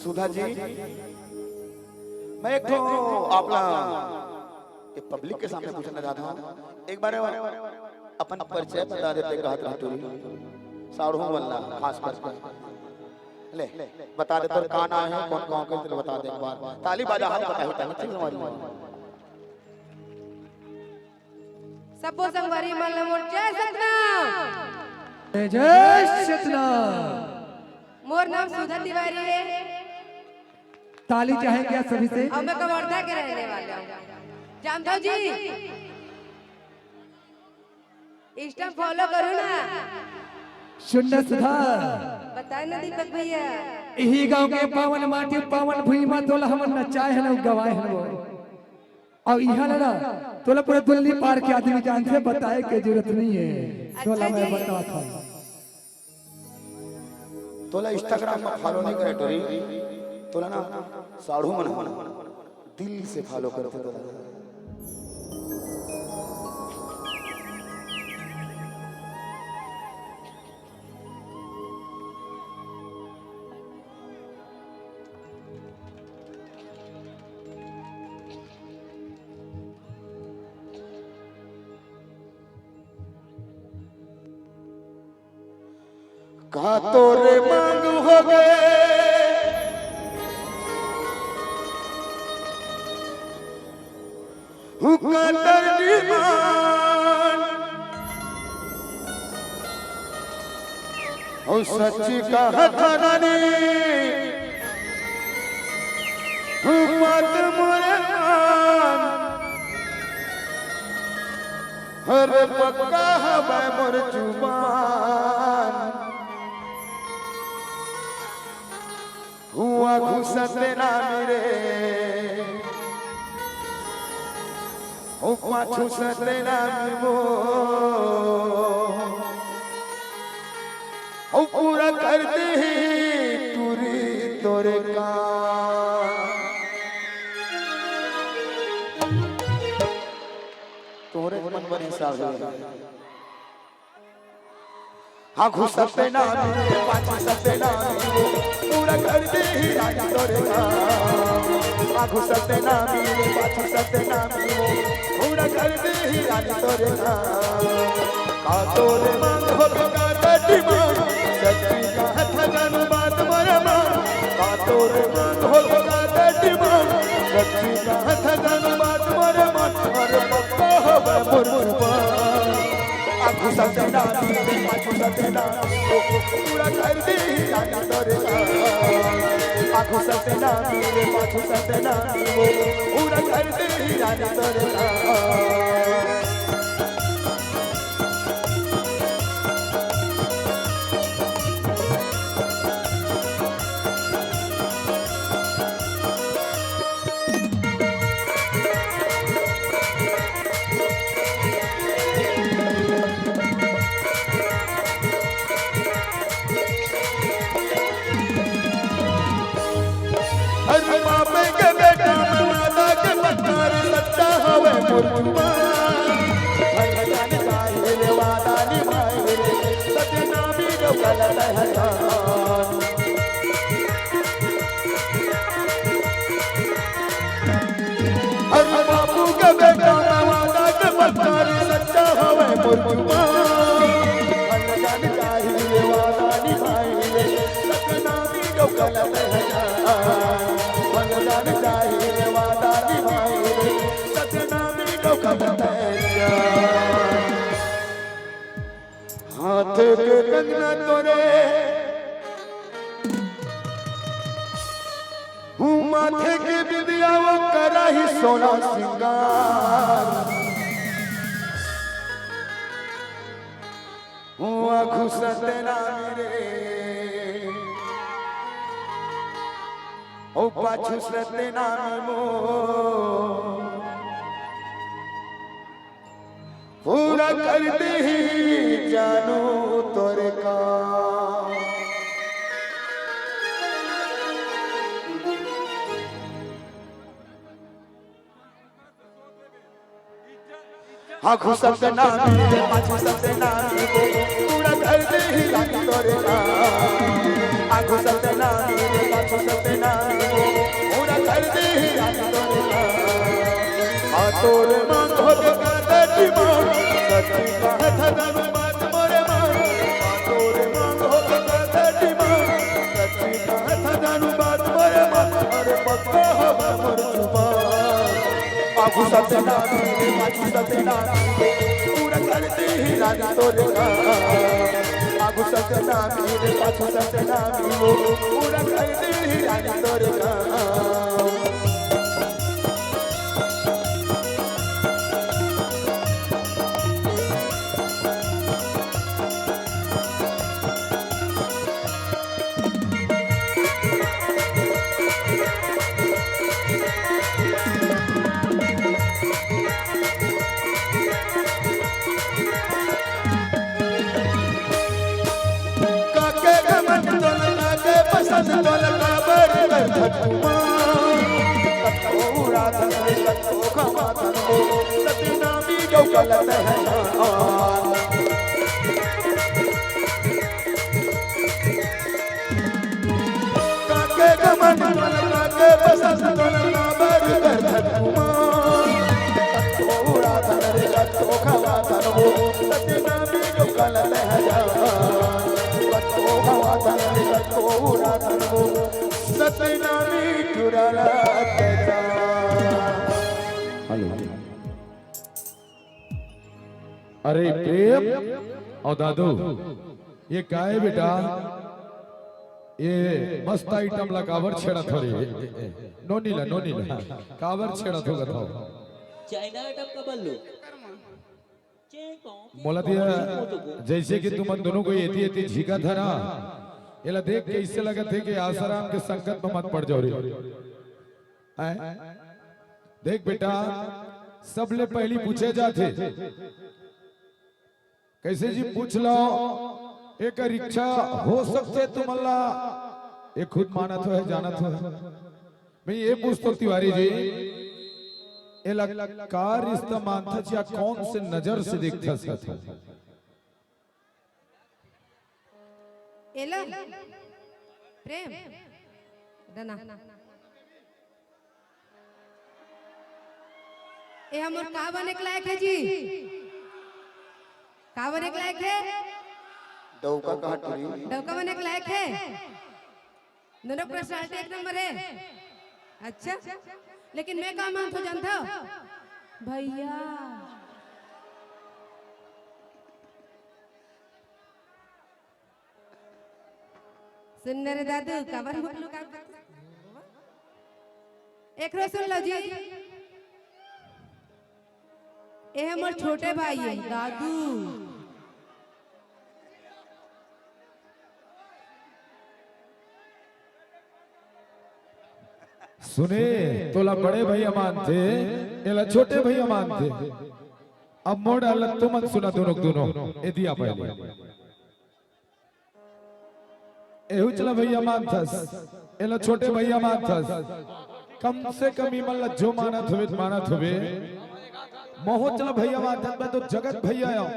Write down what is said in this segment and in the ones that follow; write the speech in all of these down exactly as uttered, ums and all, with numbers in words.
सुधा जी, मैं एक ठो आप ला ये पब्लिक के सामने पूछना चाहता हूँ, एक बार अपन परिचय बता देते, कहत रहा टूरी साढ़ू मन ला खास करके। ले, बता दे तोर का नाम है, कौन गाँव के, चलो बता दे एक बार। ताली बजा, हाथ बता, ताली, चलो हमारी। सबो संगवारी मन ल मोर जय सतनाम। जय जय सतनाम। मोर नाम सुधा तिवारी हे। ताली चाहेंगे आप सभी से। और मैं कवर्धा के रहने वाला हूँ। जानता हूँ जी, Insta follow करो ना। सुन ना सुधा। बताए ना दीपक भैया। यही गांव के पावन माटी, पावन भुइं मा तोला हमन नचाए हन, गवाए हन वो। अउ इहाँ ला ना, तोला पूरा दुल्ली पार के आदमी जानथे, बताए के जरूरत नहीं है। तोला अच्छा मैं जी। बतात हूँ। तोला Instagram में follow नहीं करे टोरी, तोला ना साढ़ू मन, मन दिल से follow करथे तोला। का तोरे मांग हो गए, हुका तर डिमांड। ओ सच्ची कहत रानी, हूँ बात मोरे मान। अरे पक्का हवय मोर जुबान। हुआ घुसते ना मेरे, हो पाछू सते ना मिमो। अउ पूरा कर देही टूरी तोरे काम। तोरे मन बने साहू। आगू सते ना मिले, पाछू सते ना मिले, पूरा कर देही रानी तोरे काम। आगू सते ना मिले, पाछू सते ना मिले, पूरा कर देही रानी तोरे काम। का तोरे मांग होल का डटी मांग, सच्ची कहत जानू बात मोरे मान। का तोरे मांग होल का डटी मांग, सच्ची कहत जानू बात मोरे मान। अरे पक्का हवय मोर जुबान। आगू सते ना मिले, पाछू सते ना मिले, पूरा कर देही रानी तोरे काम। आगू सते ना मिले, पाछू सते ना मिले, पूरा कर देही रानी तोरे काम। अरे बाप के बेटा, वादा के पत्थर सच्चा हवे मोर जुबान। भले जाने काहे रे वादा निभाए रे, सच ना भी जो गलत है जान। अरे बापू के बेटा, वादा के पत्थर सच्चा हवे मोर जुबान। भले जाने काहे रे वादा निभाए रे, सच ना भी जो गलत है जान। भले जाने काहे रे वादा निभाए रे, सच ना भी जो गलत है जान। हाथ के कंगना तोरे, हूँ माथे के बिंदिया वो करा ही सोना सिंगार। हूँ आँखों सते ना मिले, ओ पाछू सते ना मिले। पूरा कर देही जानू तोरे काम। आँखों सते ना मिले, पाछू सते ना मिले, पूरा कर देही जानू तोरे काम। आँखों सते ना मिले, पाछू सते ना तोरे मांग होके कर दे डिमांड, सच्ची कहत हन जानू बात मोरे मान। तोरे मांग होके कर दे डिमांड, सच्ची कहत हन जानू बात मोरे मान। अरे पक्का हवे मोर जुबान। आगू सत्यनामी रे, पाछू सत्यनामी रे, पूरा कर देही रानी तोरे काम। आगू सत्यनामी रे, पाछू सत्यनामी रे, पूरा कर देही रानी तोरे काम। काके घमंड तोला, काके पसंद तोला, काबर कर धकुमा। कतको उड़ाथन रे, कतको खवाथन हो, सतनामी डौका लत है ना। काके घमंड तोला, काके पसंद तोला, काबर कर धकुमा। कतको उड़ाथन रे, कतको खवाथन हो, सतनामी डौका लत है ना। कतको खवाथन रे, कतको उड़ाथन हो, सतनामी टुरा लत है ना। हेलो। अरे प्रेम अउ दादू, ये का हे बेटा? ये मस्त आइटम ला काबर छेड़त हो रे? नोनी ला, नोनी ला, काबर छेड़त हो कथो? चाइना आइटम का बल्लू। मोला दिया, जैसे कि तुमन दोनों को एती एती झिकत हे ना, एला देख के इससे लगत हे कि आसाराम के संगत में मत पड़ जाओ रे। हैं? देख बेटा, सबले पहली पूछे जाथे, कैसे जी पूछ लो, एकर इच्छा हो सकथे तुमन ला, ये खुद मानत हो, जानत हो। मैं ये पूछतो तिवारी जी, एला का रिश्ता मानथस या कौन से नजर से देखथस कथो? एला प्रेम रना। ए हमर का बने के लायक हे जी? का बने के लायक हे? डौका कहा टुरी? डौका बने के लायक हे? दोनों personality एक नंबर हे। अच्छा, लेकिन मैं का मानथों जानथो भैया? सुन न रे दादू, काबर मुकलू का? एकरो सुन लो जी। ए हमर छोटे भाई हे दादू। सुने, तोला बड़े भैया मानथे, एला छोटे भैया मानथे। अब मोर डायलॉग तुमन सुना दोनों दोनों, ए दिया पहले। एहू चला भैया मानथस, एला छोटे भैया मानथस। कम से कम इमन ला जो मानत होवे, मानत होवे। महू चला भैया मानथस, मैं तो जगत भैया आंव।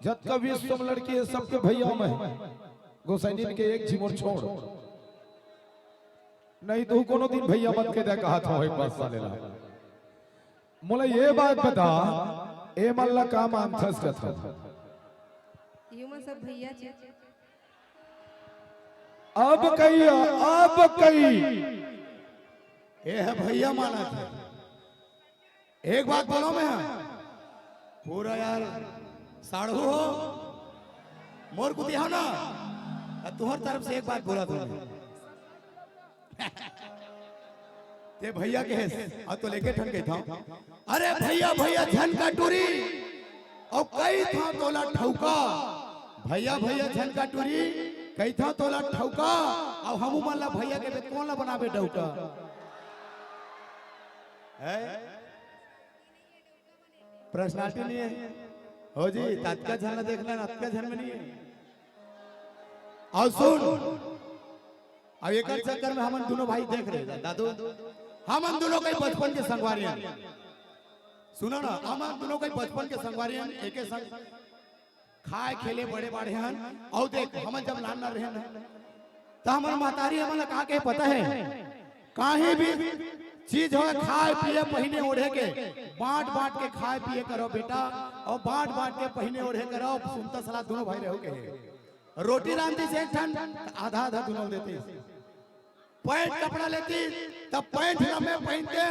जतका विश्व में लड़की हे, सबके भैया मैं। गोसाइनिन के एक झिमुर छोड़। नहीं तो कोनो दिन भैया मत कहि दे, कहत हंव एक बार साले ला। मोला ये बात बता, एमन ला का मानथस कथो? यूं मन सब भैया चे। अब कही, अब कही। ए हे भैया मानत हे। एक बात बोलंव मैं, पूरा यार साढ़ू हो, मोर कुतिहा ना, तुंहर तरफ से एक बात बोलत हंव। ते भैया कहेस, अउ तोला एके ठन कहिथंव, अरे भैया, भैया झन का टुरी, अउ कहिथंव तोला ठउका, भैया, भैया झन का टुरी, कहिथंव तोला ठउका, अउ हमू मन ला भैया कहिबे, कोन ला बनाबे डउका? हैं? Personality नइ हे। हो जी, त अतका झन ला देख लेन, अतका झन में नइ हे। अउ सुन, अब एकर चक्कर में हमन दूनों भाई देख रहे, दादू, हमन दूनों कहीं बचपन के संगवारी हन। सुनो ना, हमन दूनों कहीं बचपन के संगवारी हन, एके संग खाए खेले बड़े बाढ़े हन। अउ देख, हमन जब नान नान रहेन ना, त हमर महतारी हमन ला का कहे पता हे? काहीं भी चीज होय खाय पिये पहिने ओढ़े के, बांट बांट के खाय पिये करो बेटा, अउ बांट बांट के पहिने ओढ़े करो। सुनता सलाह दोनों भाई रहो के, रोटी रांधतीस एक ठन, आधा आधा दोनों देतीस। पैंट कपड़ा लेतीस, तब पैंट लम्बे पहिनते,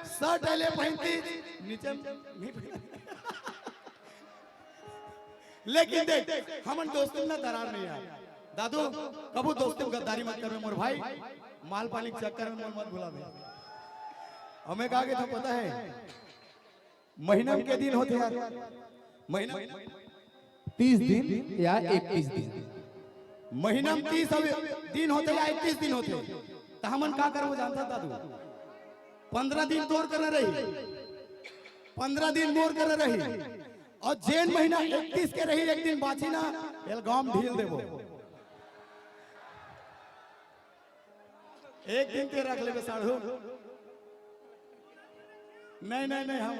शर्ट एले पहिनतीस, नीचे नहीं पहिनते। लेकिन देख, हमन दोस्ती में ना दरार नहीं आय। दादू, कभू दोस्ती में गद्दारी मत करबे मोर भाई, माल पानी के चक्कर में मोर मत भुलाबे। हमें का के तो पता है, महीना में के दिन होथे यार? महीना में तीस दिन या इकतीस दिन। महीना में तीस दिन होथे या इकतीस दिन होथे, त हमन का करबो जानता दादू? पंद्रह दिन तोर करा रही, पंद्रह दिन मोर करा रही, अउ जेन महीना इकतीस के रही, एक दिन बाची ना, एला गांव में ढील देबो। एक दिन ते रख लेबे साढ़ू। नहीं, नहीं, नहीं, हम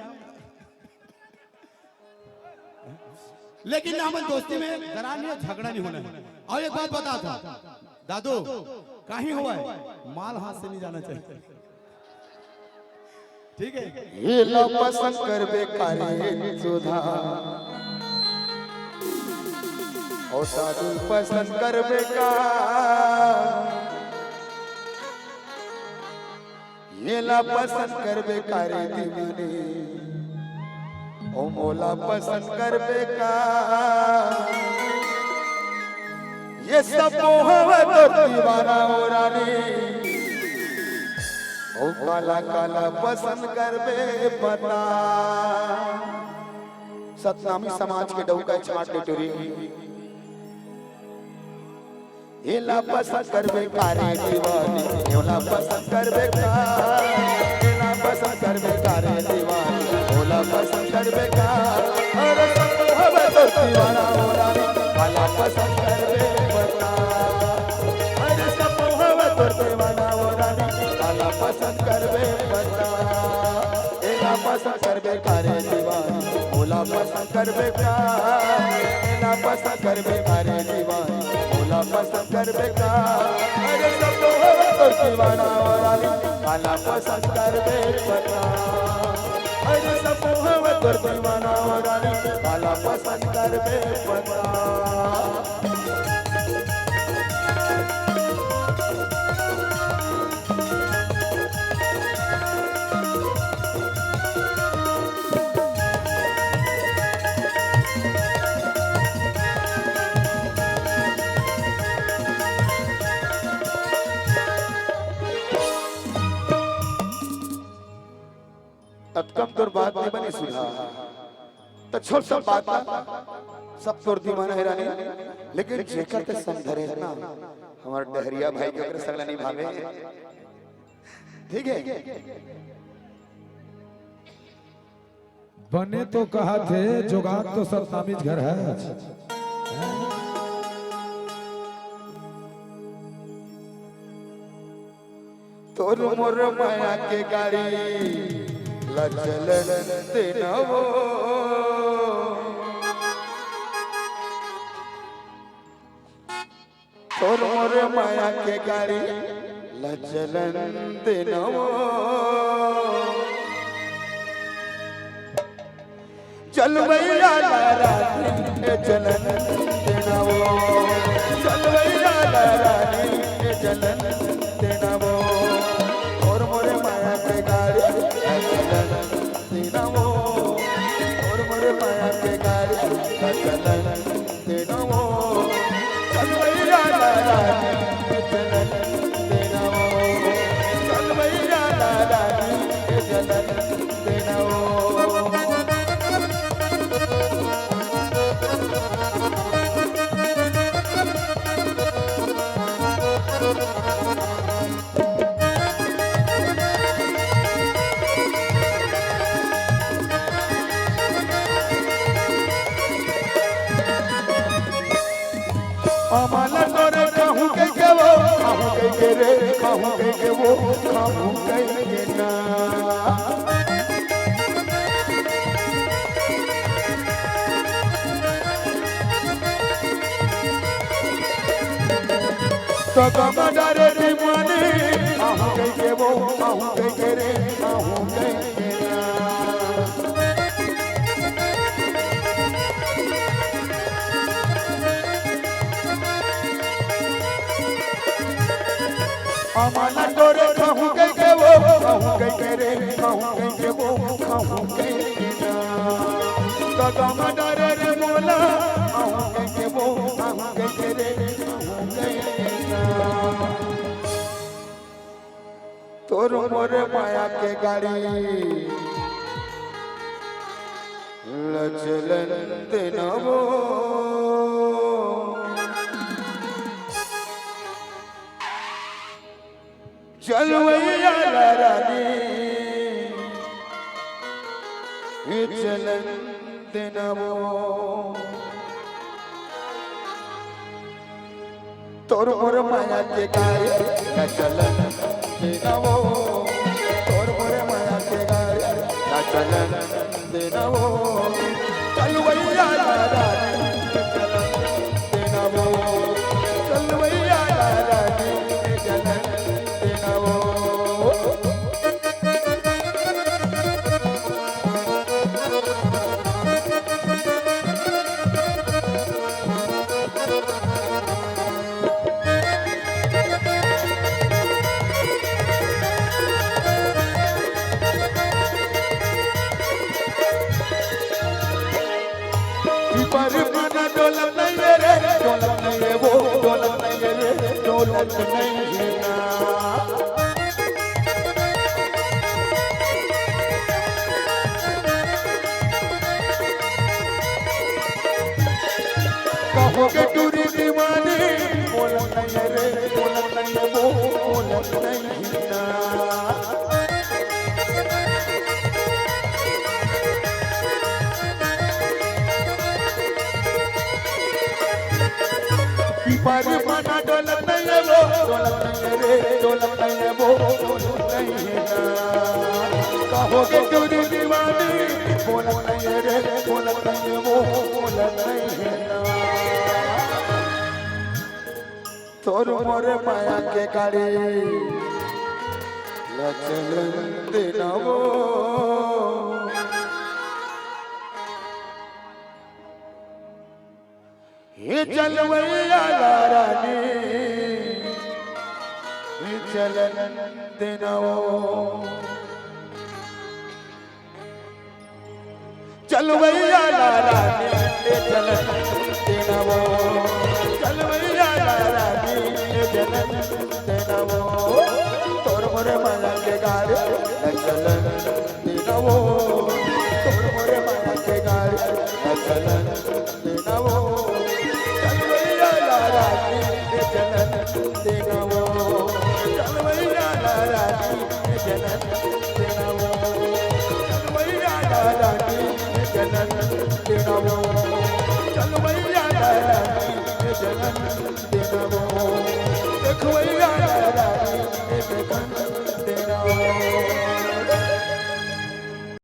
लेकिन ना, हमन दोस्ती में दरार नहीं, झगड़ा नहीं होना है। अउ एक बात बताथंव दादू, कहीं होवय, माल हाथ से नहीं जाना चाहिए। ठीक है? एला पसंद करबे कारे सुधा, अउ दादू पसंद करबे का? एला पसंद करबे कारे दीवानी, अउ मोला पसंद करबे का? ये सब मोह हवय तोर दीवाना ओ रानी, अउ काला काला पसंद करबे बता। सतनामी समाज के डउका छाट ले टुरी। एला पसंद करबे कारे दीवानी, एला पसंद करबे का? एला पसंद करबे कारे दीवानी, ओला पसंद करबे का? अरे सब हवय तोर दीवाना ओ रानी, काला पसंद करबे बता। अरे सब हवय तोर दीवाना ओ रानी, काला पसंद करबे बता। एला पसंद करबे कारे दीवानी, ओला पसंद करबे का? एला पसंद करबे कारे दीवानी, ओला पसंद करबे का? अरे सब तो हवय तोर दीवाना ओ रानी, काला पसंद करबे बता। अरे सब तो हवय तोर दीवाना ओ रानी, काला पसंद करबे बता। अतकम तोर बात नहीं बने सुधा। त छोड़ सब बात ला, सब तोर दीवाना हे रानी, लेकिन जेकर ते संग धरे हे ना, हमर डहरिया भाई के ओकरे संग ला नहीं भावे। ठीक है? बने तो कहा थे, जुगाड़ तो सतनामीच घर हे। तोर मोर माया के गाड़ी ला चलन देना वो। तोर मोर माया के गाड़ी ला चलन देना वो। चलवैया ला रानी ए चलन देना वो, चलवैया ला रानी ए चलन देना वो। तोर मोर माया के गाड़ी ए चलन देना वो, तोर मोर माया के गाड़ी ए चलन देना वो। चलवैया ला रानी ए चलन देना वो, चलवैया ला रानी ए चलन देना वो। अमला तोरे कहूँ कहिके वो, कहूँ कहिके रे, कहूँ कहिके वो, कहूँ कहिके ना। तो गम डरे दीवानी, कहूँ कहिके वो, कहूँ कहिके रे, कहूँ कहिके ना। अमन तोरे कहूँ कहिके वो, कहूँ कहिके रे, कहूँ कहिके वो, कहूँ कहिके ना। कदम डारे रे मोला, कहूँ कहिके वो, कहूँ कहिके रे, कहूँ कहिके ना। तोर मोर माया के गाड़ी ल चलन देना वो। चलवैया ला रानी, ये चलन देना वो। तोर मोर माया के गाड़ी ल चलन देना वो। तोर मोर माया के गाड़ी ल चलन देना वो। चलवैया ला रानी, चलन देना वो। चलवैया ला रानी, चलन देना वो। पर मन डोलत नहीं रे, डोलत नहीं रे वो, डोलत नहीं रे, डोलत नहीं ना। कहो के टूरी दीवानी, बोलत नहीं रे, बोलत नहीं वो, बोलत नहीं ना। पीपर मन डोलत नहीं वो, डोलत नहीं रे, डोलत नहीं वो, डोलत नहीं ना। कहो के टूरी दीवानी, बोलत नहीं रे, बोलत नहीं वो, बोलत नहीं ना। तोर मोर माया के गाड़ी ल चलन देना वो। हे चलवैया ला रानी, हे चलन देना वो। चलवैया ला रानी, हे चलन देना वो। चलवैया ला रानी, हे चलन देना वो। तोर मोर माया के गाड़ी ल चलन देना वो। तोर मोर माया के गाड़ी ल चलन देना वो।